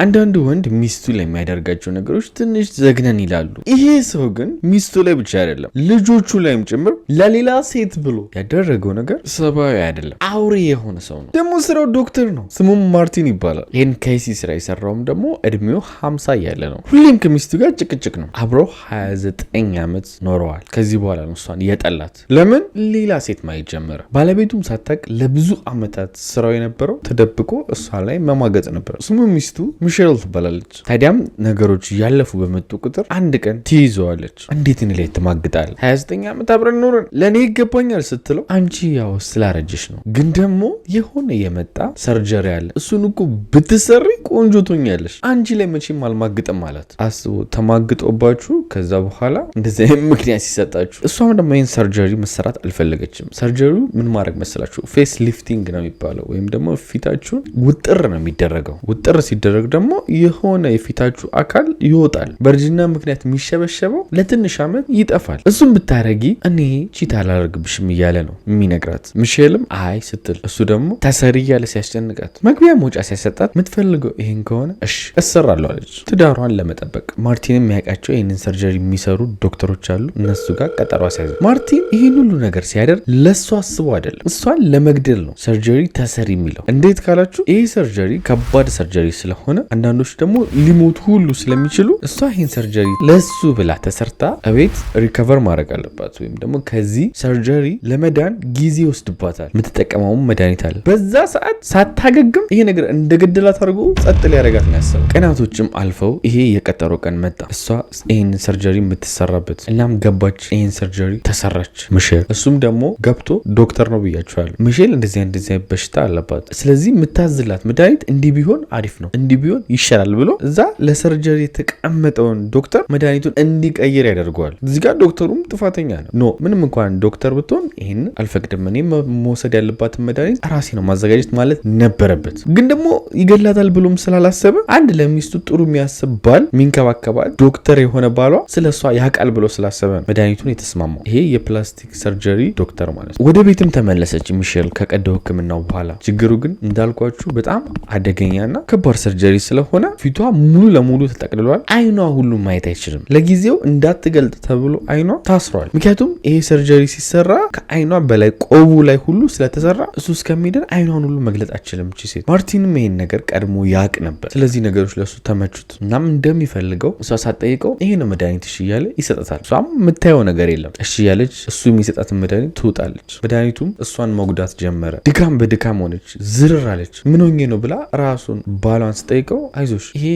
አንዳንዱ ወንድ ሚስቱ ላይ የሚያደርጋቸው ነገሮች ትንሽ ዘግነን ይላሉ። ይሄ ሰው ግን ሚስቱ ላይ ብቻ አይደለም ልጆቹ ላይም ጭምር ለሌላ ሴት ብሎ ያደረገው ነገር ሰብአዊ አይደለም፣ አውሬ የሆነ ሰው ነው። ደግሞ ስራው ዶክተር ነው። ስሙም ማርቲን ይባላል። ይህን ከይሲ ስራ የሰራውም ደግሞ እድሜው 50 እያለ ነው። ሁሌም ከሚስቱ ጋር ጭቅጭቅ ነው። አብረው 29 ዓመት ኖረዋል። ከዚህ በኋላ ነው እሷን የጠላት። ለምን? ሌላ ሴት ማየት ጀመረ። ባለቤቱም ሳታቅ ለብዙ ዓመታት ስራው የነበረው ተደብቆ እሷ ላይ መማገጥ ነበር። ስሙ ሚስቱ ሚሼል ትባላለች። ታዲያም ነገሮች እያለፉ በመጡ ቁጥር አንድ ቀን ትይዘዋለች። እንዴት እኔ ላይ ትማግጣለህ? 29 ዓመት አብረን ኖረን ለእኔ ይገባኛል ስትለው አንቺ ያው ስላረጀሽ ነው፣ ግን ደግሞ የሆነ የመጣ surgery አለ፣ እሱን እኮ ብትሰሪ ቆንጆ ትሆኛለሽ፣ አንቺ ላይ መቼም አልማግጥም አላት። አስቦ ተማግጦባችሁ ከዛ በኋላ እንደዚህ አይነት ምክንያት ሲሰጣችሁ፣ እሷም ደግሞ ይህን surgery መሰራት አልፈለገችም። Surgery ው ምን ማድረግ መሰላችሁ? Face lifting ነው የሚባለው፣ ወይም ደግሞ ፊታችሁን ውጥር ነው የሚደረገው። ውጥር ሲደረግ ደግሞ የሆነ የፊታችሁ አካል ይወጣል። በእርጅና ምክንያት የሚሸበሸበው ለትንሽ ዓመት ይጠፋል። እሱም ብታረጊ እኔ cheat አላደርግብሽም እያለ ነው የሚነግራት። ሚሼልም አይ ስትል እሱ ደግሞ ተሰሪ እያለ ሲያስጨንቃት መግቢያ መውጫ ሲያሰጣት የምትፈልገው ይህን ከሆነ እሺ እሰራለሁ አለች፣ ትዳሯን ለመጠበቅ። ማርቲን የሚያውቃቸው ይህንን surgery የሚሰሩ ዶክተሮች አሉ። እነሱ ጋር ቀጠሮ አስያዘ። ማርቲን ይህን ሁሉ ነገር ሲያደርግ ለእሷ አስቦ አይደለም፣ እሷን ለመግደል ነው surgery ተሰሪ የሚለው። እንዴት ካላችሁ ይህ surgery ከባድ surgery ስለሆነ አንዳንዶች ደግሞ ሊሞቱ ሁሉ ስለሚችሉ እሷ ይህን surgery ለሱ ብላ ተሰርታ እቤት recover ማድረግ አለባት፣ ወይም ደግሞ ከዚህ surgery ለመዳን ጊዜ ይወስድባታል። የምትጠቀመውም መድኃኒት አለ። በዛ ሰዓት ሳታገግም ይሄ ነገር እንደገደላት አድርጎ ጸጥ ሊያደርጋት ነው ያሰበው። ቀናቶችም አልፈው ይሄ የቀጠሮ ቀን መጣ። እሷ ይህን surgery የምትሰራበት፣ እናም ገባች። ይህን surgery ተሰራች ሚሼል። እሱም ደግሞ ገብቶ ዶክተር ነው ብያቸዋለሁ። ሚሼል እንደዚህ እንደዚህ በሽታ አለባት፣ ስለዚህ የምታዝላት መድኃኒት እንዲህ ቢሆን አሪፍ ነው፣ እንዲህ ቢሆን ይሻላል ብሎ እዛ ለ surgery የተቀመጠውን ዶክተር መድኃኒቱን እንዲቀይር ያደርገዋል። እዚህ ጋር ዶክተሩም ጥፋተኛ ነው። No፣ ምንም እንኳን ዶክተር ብትሆን ይህን አልፈቅድም፣ እኔ መውሰድ ያለባትን መድኃኒት ራሴ ነው ማዘጋጀት ማለት ነበረበት። ግን ደግሞ ይገላታል ብሎም ስላላሰበ አንድ ለሚስቱ ጥሩ የሚያስብ ባል፣ የሚንከባከባት ዶክተር የሆነ ባሏ ስለ እሷ ያውቃል ብሎ ስላሰበ ነው መድኃኒቱን የተስማማው። ይሄ የ plastic surgery ዶክተር ማለት ነው። ወደ ቤትም ተመለሰች ሚሼል ከቀዶ ሕክምናው በኋላ። ችግሩ ግን እንዳልኳችሁ በጣም አደገኛና ከባድ surgery ስለሆነ ፊቷ ሙሉ ለሙሉ ተጠቅልሏል። አይኗ ሁሉ ማየት አይችልም። ለጊዜው እንዳትገልጥ ተብሎ አይኗ ታስሯል። ምክንያቱም ይሄ surgery ሲሰራ ከአይኗ በላይ ቆቡ ላይ ሁሉ ስለተሰራ እሱ እስከሚድን አይኗን ሁሉ መግለጥ አትችልም እቺ ሴት። ማርቲንም ይሄን ነገር ቀድሞ ያቅ ነበር። ስለዚህ ነገሮች ለሱ ተመቹት። እናም እንደሚፈልገው እሷ ሳትጠይቀው ይሄ ነው መድኃኒትሽ እያለ ይሰጣታል። እሷም የምታየው ነገር የለም። እሺ እያለች እሱ የሚሰጣትን መድኃኒት ትውጣለች። መድኃኒቱም እሷን መጉዳት ጀመረ። ድካም በድካም ሆነች፣ ዝርር አለች። ምን ሆኜ ነው ብላ ራሱን ባሏን ስጠይቀው አይዞሽ ይሄ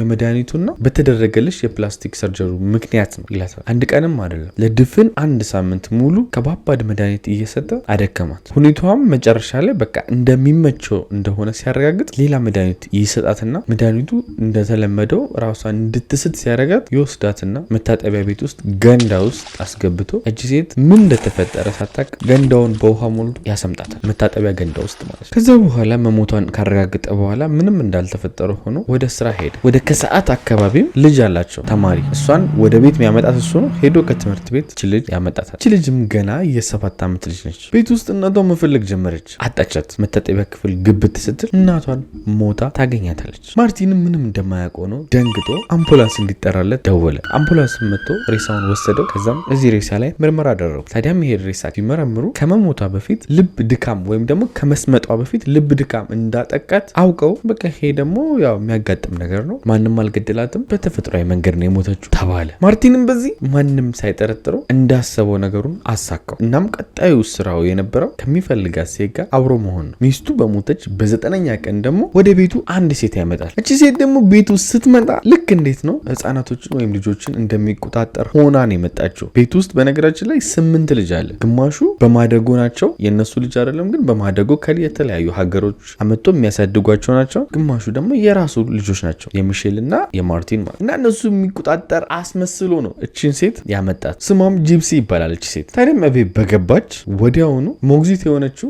የመድኃኒቱና በተደረገልሽ የ plastic surgery ምክንያት ነው ይላታል። አንድ ቀንም አይደለም፣ ለድፍን አንድ ሳምንት ሙሉ ከባባድ መድኃኒት እየሰጠ አደከማት። ሁኔታዋም መጨረሻ ላይ በቃ እንደሚመቸው እንደሆነ ሲያረጋግጥ ሌላ መድኃኒት ይሰጣትና መድኃኒቱ እንደተለመደው ራሷን እንድትስት ሲያረጋት ይወስዳትና መታጠቢያ ቤት ውስጥ ገንዳ ውስጥ አስገብቶ እቺ ሴት ምን እንደተፈጠረ ሳታቅ ገንዳውን በውሃ ሞልቶ ያሰምጣታል። መታጠቢያ ገንዳ ውስጥ ማለት ነው። ከዛ በኋላ መሞቷን ካረጋገጠ በኋላ ምንም እንዳልተፈጠረ ሆኖ ወደ ስራ ሄደ። ወደ ከሰዓት አካባቢም ልጅ አላቸው ተማሪ፣ እሷን ወደ ቤት የሚያመጣት እሱ ነው። ሄዶ ከትምህርት ቤት እቺ ልጅ ያመጣታል። እቺ ልጅም ገና የ7 ዓመት ልጅ ነች። ቤት ውስጥ እናቷን መፈለግ ጀመረች፣ አጣቻት። መታጠቢያ ክፍል ግብት ስትል እናቷን ሞታ ታገኛታለች። ማርቲንም ምንም እንደማያውቅ ሆኖ ደንግጦ አምቡላንስ እንዲጠራለት ደወለ። አምቡላንስ መጥቶ ሬሳውን ወሰደው። ከዛም እዚህ ሬሳ ላይ ምርመራ አደረጉ። ታዲያም ይሄ ሬሳ ሲመረምሩ ከመሞቷ በፊት ልብ ድካም ወይም ደግሞ ከመስመጧ በፊት ልብ ድካም እንዳጠቃት አውቀው በቃ ይሄ ደግሞ ያው የሚያጋጥም ነገር ነው፣ ማንም አልገደላትም፣ በተፈጥሯዊ መንገድ ነው የሞተችው ተባለ። ማርቲንም በዚህ ማንም ሳይጠረጥረው እንዳሰበው ነገሩን አሳካው። እናም ቀጣዩ ስራው የነበረው ከሚፈልጋት ሴት ጋር አብሮ መሆን ነው። ሚስቱ በሞተች በ9ኛ ቀን ደግሞ ወደ ቤቱ አንድ ሴት ያመጣል። እቺ ሴት ደግሞ ቤቱ ስትመጣ ልክ እንዴት ነው ህጻናቶችን ወይም ልጆችን እንደሚቆጣጠር ሆና ነው የመጣችው። ቤቱ ውስጥ በነገራችን ላይ 8 ልጅ አለ። ግማሹ በማደጎ ናቸው፣ የእነሱ ልጅ አይደለም፣ ግን በማደጎ የተለያዩ ሀገሮች አመጥቶ የሚያሳድጓቸው ናቸው። ግማሹ ደግሞ የራሱ ልጆች ናቸው፣ የሚሼል እና የማርቲን ማለት እና እነሱ የሚቆጣጠር አስመስሎ ነው እችን ሴት ያመጣት። ስሟም ጂፕሲ ይባላል እቺ ሴት። ታዲያም እቤት በገባች ወዲያውኑ ሞግዚት የሆነችው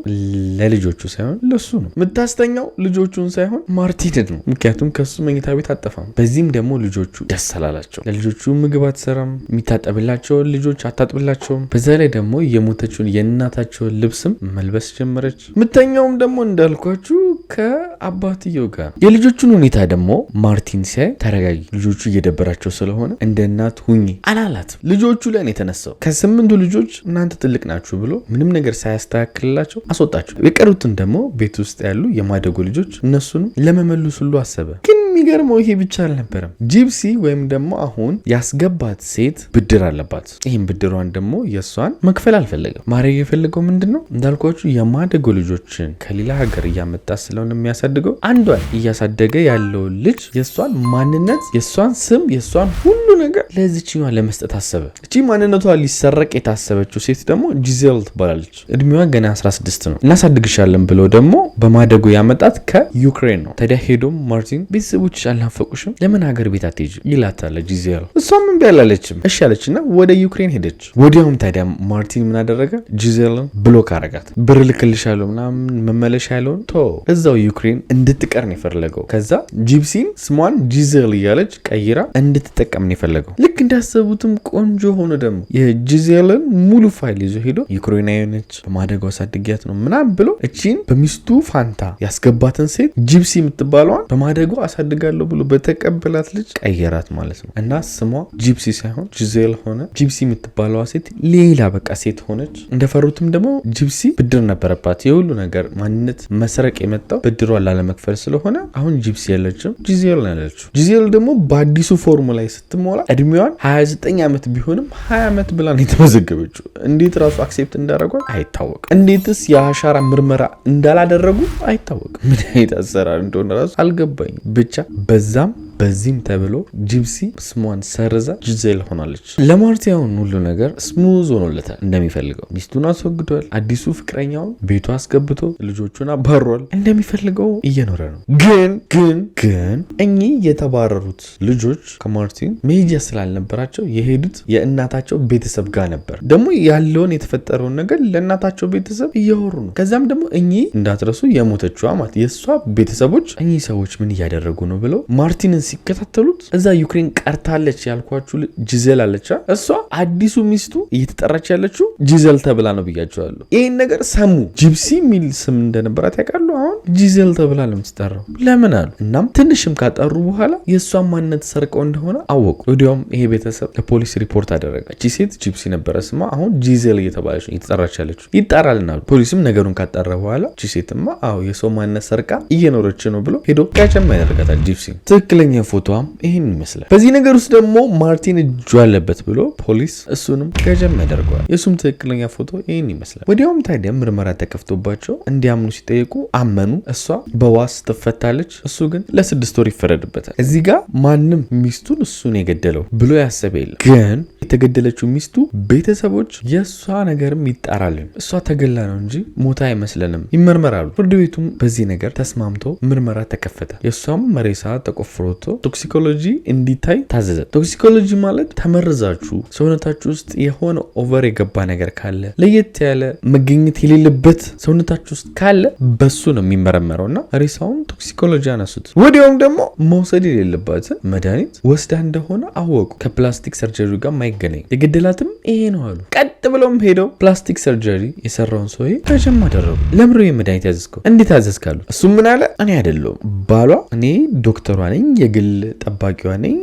ለልጆቹ ሳይሆን ለሱ ነው። የምታስተኛው ልጆቹን ሳይሆን ማርቲንን ነው። ምክንያቱም ከሱ መኝታ ቤት አጠፋም። በዚህም ደግሞ ልጆቹ ደስ አላላቸው። ለልጆቹ ምግብ አትሰራም፣ የሚታጠብላቸውን ልጆች አታጥብላቸውም። በዛ ላይ ደግሞ የሞተችውን የእናታቸውን ልብስም መልበስ ጀመረች። ምተኛውም ደግሞ እንዳልኳችሁ ከአባትየው ጋር። የልጆቹን ሁኔታ ደግሞ ማርቲን ሲያይ ተረጋጊ፣ ልጆቹ እየደበራቸው ስለሆነ እንደ እናት ሁኚ አላላትም። ልጆቹ ላይ ነው የተነሳው። ከስምንቱ ልጆች እናንተ ትልቅ ናችሁ ብሎ ምንም ነገር ሳያስተካክልላቸው አስወጣቸው። የቀሩትን ደግሞ ቤት ውስጥ ያሉ የማደጎ ልጆች እነሱንም ለመመለስ ሁሉ አሰበ። ግን የሚገርመው ይሄ ብቻ አልነበረም። ጂፕሲ ወይም ደግሞ አሁን ያስገባት ሴት ብድር አለባት። ይህም ብድሯን ደግሞ የእሷን መክፈል አልፈለገም። ማድረግ የፈለገው ምንድን ነው? እንዳልኳችሁ የማደጎ ልጆችን ከሌላ ሀገር እያመጣ ስለሆነ የሚያሳድገው አንዷን እያሳደገ ያለውን ልጅ የእሷን ማንነት፣ የእሷን ስም፣ የእሷን ሁሉ ነገር ለዚችኛዋ ለመስጠት አሰበ። እቺ ማንነቷ ሊሰረቅ የታሰበችው ሴት ደግሞ ጂዜል ትባላለች። እድሜዋ ገና 16 ነው። እናሳድግሻለን ብሎ ደግሞ በማደጎ ያመጣት ከዩክሬን ነው። ታዲያ ሄዶም ማርቲን ቤተሰቦችሽ አልናፈቁሽም? ለምን ሀገር ቤት አትሄጂም? ይላታል ጂዜል። እሷም እምቢ አላለችም። እሺ አለችና ወደ ዩክሬን ሄደች። ወዲያውም ታዲያ ማርቲን ምን አደረገ? ጂዜልን block አረጋት። ብር ልክልሻለሁ ምናምን መመለሻ ያለውን ቶ እዛው ዩክሬን እንድትቀር ነው የፈለገው። ከዛ ጂፕሲን ስሟን ጂዜል እያለች ቀይራ እንድትጠቀም ነው የፈለገው። ልክ እንዳሰቡትም ቆንጆ ሆኖ ደግሞ የጂዜልን ሙሉ ፋይል ይዞ ሄዶ ዩክሬናዊ ነች፣ በማደጎ አሳድጊያት ነው ምናምን ብሎ እቺን በሚስቱ ፋንታ ያስገባትን ሴት ጂፕሲ የምትባለዋን በማደጎ አሳድጋለሁ ብሎ በተቀበላት ልጅ ቀየራት ማለት ነው። እና ስሟ ጂፕሲ ሳይሆን ጂዜል ሆነ። ጂፕሲ የምትባለዋ ሴት ሌላ በቃ ሴት ሆነች። እንደፈሩትም ደግሞ ጂፕሲ ብድር ነበረባት። የሁሉ ነገር ማንነት መስረቅ የመጣው ብድሯን ላለመክፈል ስለሆነ አሁን ጂፕሲ ያለችም ጂዜል ነው ያለችው። ጂዜል ደግሞ በአዲሱ ፎርሙ ላይ ስትሞላ እድሜዋን 29 ዓመት ቢሆንም 20 ዓመት ብላ ነው የተመዘገበችው። እንዴት ራሱ accept እንዳደረጓት አይታወቅም። እንዴትስ የአሻራ ምርመራ እንዳላደረጉ አይታወቅም። ምን አይነት አሰራር እንደሆነ ራሱ አልገባኝም። ብቻ በዛም በዚህም ተብሎ ጂፕሲ ስሟን ሰርዛ ጂዜል ሆናለች። ለማርቲ አሁን ሁሉ ነገር smooth ሆኖለታል። እንደሚፈልገው ሚስቱን አስወግዷል። አዲሱ ፍቅረኛውን ቤቱ አስገብቶ ልጆቹን አባሯል። እንደሚፈልገው እየኖረ ነው። ግን ግን ግን እኚህ የተባረሩት ልጆች ከማርቲን መሄጃ ስላልነበራቸው የሄዱት የእናታቸው ቤተሰብ ጋር ነበር። ደግሞ ያለውን የተፈጠረውን ነገር ለእናታቸው ቤተሰብ እያወሩ ነው። ከዛም ደግሞ እኚህ እንዳትረሱ የሞተችዋ ማለት የእሷ ቤተሰቦች እኚህ ሰዎች ምን እያደረጉ ነው ብለው ማርቲንን ሲከታተሉት እዛ ዩክሬን ቀርታለች ያልኳችሁ ጂዘል አለቻ። እሷ አዲሱ ሚስቱ እየተጠራች ያለችው ጂዘል ተብላ ነው ብያቸዋለሁ። ይህን ነገር ሰሙ። ጂፕሲ የሚል ስም እንደነበራት ያውቃሉ። አሁን ጂዘል ተብላ ነው የምትጠራው ለምን አሉ። እናም ትንሽም ካጠሩ በኋላ የእሷን ማንነት ሰርቀው እንደሆነ አወቁ። ወዲያውም ይሄ ቤተሰብ ለፖሊስ ሪፖርት አደረገ። እቺ ሴት ጂፕሲ ነበረ ስሟ፣ አሁን ጂዘል እየተባለች ነው እየተጠራች ያለችው። ይጣራልና ፖሊስም ነገሩን ካጣራ በኋላ እቺ ሴትማ አዎ የሰው ማንነት ሰርቃ እየኖረች ነው ብሎ ሄዶ ቀጨም ያደርጋታል ጂፕሲ። ትክክለኛ ፎቶዋም ይህን ይመስላል። በዚህ ነገር ውስጥ ደግሞ ማርቲን እጁ አለበት ብሎ ፖሊስ እሱንም ገጀም ያደርገዋል። የእሱም ትክክለኛ ፎቶ ይህን ይመስላል። ወዲያውም ታዲያ ምርመራ ተከፍቶባቸው እንዲያምኑ ሲጠየቁ አመኑ። እሷ በዋስ ትፈታለች፣ እሱ ግን ለ6 ወር ይፈረድበታል። እዚህ ጋር ማንም ሚስቱን እሱን የገደለው ብሎ ያሰበ የለም። ግን የተገደለችው ሚስቱ ቤተሰቦች የእሷ ነገርም ይጣራልን፣ እሷ ተገላ ነው እንጂ ሞታ አይመስለንም፣ ይመርመራሉ። ፍርድ ቤቱም በዚህ ነገር ተስማምቶ ምርመራ ተከፈተ። የእሷም ሬሳ ተቆፍሮቶ toxicology እንዲታይ ታዘዘ። Toxicology ማለት ተመርዛችሁ ሰውነታችሁ ውስጥ የሆነ over የገባ ነገር ካለ፣ ለየት ያለ መገኘት የሌለበት ሰውነታችሁ ውስጥ ካለ በሱ ነው የሚመረመረው እና ሬሳውን toxicology አነሱት። ወዲያውም ደግሞ መውሰድ የሌለባትን መድኃኒት ወስዳ እንደሆነ አወቁ። ከ plastic surgery ጋር ማይገናኝ የገደላትም ይሄ ነው አሉ። ቀጥ ብለውም ሄደው plastic surgery የሰራውን ሰውዬ ከጀም አደረጉ። ለምሮ መድኃኒት ያዘዝከው እንዴት አዘዝካሉ? እሱም ምን አለ? እኔ አይደለሁም ባሏ፣ እኔ ዶክተሯ ነኝ፣ የግል ጠባቂዋ ነኝ።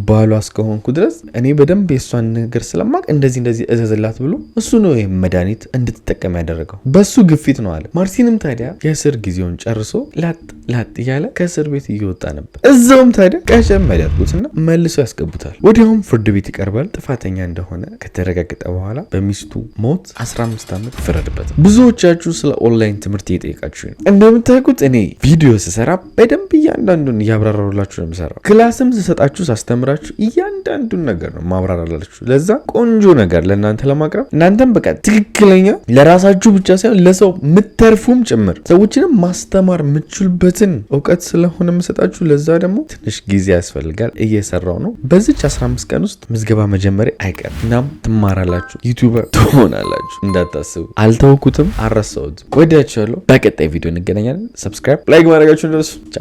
ባሏ እስከሆንኩ ድረስ እኔ በደንብ የእሷን ነገር ስለማቅ እንደዚህ እንደዚህ እዘዝላት ብሎ እሱ ነው ይህም መድኃኒት እንድትጠቀም ያደረገው፣ በሱ ግፊት ነው አለ። ማርቲንም ታዲያ የእስር ጊዜውን ጨርሶ ላጥ ላጥ እያለ ከእስር ቤት እየወጣ ነበር። እዛውም ታዲያ ቀጨም ያደርጉትና መልሶ ያስገቡታል። ወዲያውም ፍርድ ቤት ይቀርባል። ጥፋተኛ እንደሆነ ከተረጋገጠ በኋላ በሚስቱ ሞት 15 ዓመት ይፈረድበታል። ብዙዎቻችሁ ስለ ኦንላይን ትምህርት እየጠየቃችሁ ነው። እንደምታውቁት እኔ ቪዲዮ ስሰራ በደንብ እያንዳንዱን እያብራራሁላችሁ ነው የምሰራው። Class ም ስሰጣችሁ ሳስተምራችሁ እያንዳንዱን ነገር ነው ማብራራላችሁ። ለዛ ቆንጆ ነገር ለእናንተ ለማቅረብ እናንተም በቃ ትክክለኛ ለራሳችሁ ብቻ ሳይሆን ለሰው ምተርፉም ጭምር ሰዎችንም ማስተማር የምትችሉበትን እውቀት ስለሆነ የምሰጣችሁ፣ ለዛ ደግሞ ትንሽ ጊዜ ያስፈልጋል። እየሰራው ነው። በዚች 15 ቀን ውስጥ ምዝገባ መጀመሪያ አይቀርም። እናም ትማራላችሁ፣ YouTuber ትሆናላችሁ። እንዳታስቡ፣ አልተውኩትም፣ አልረሳሁትም። ወዳችኋለሁ። በቀጣይ ቪዲዮ እንገናኛለን። Subscribe፣ like ማድረጋችሁን ደርሱ። ቻው።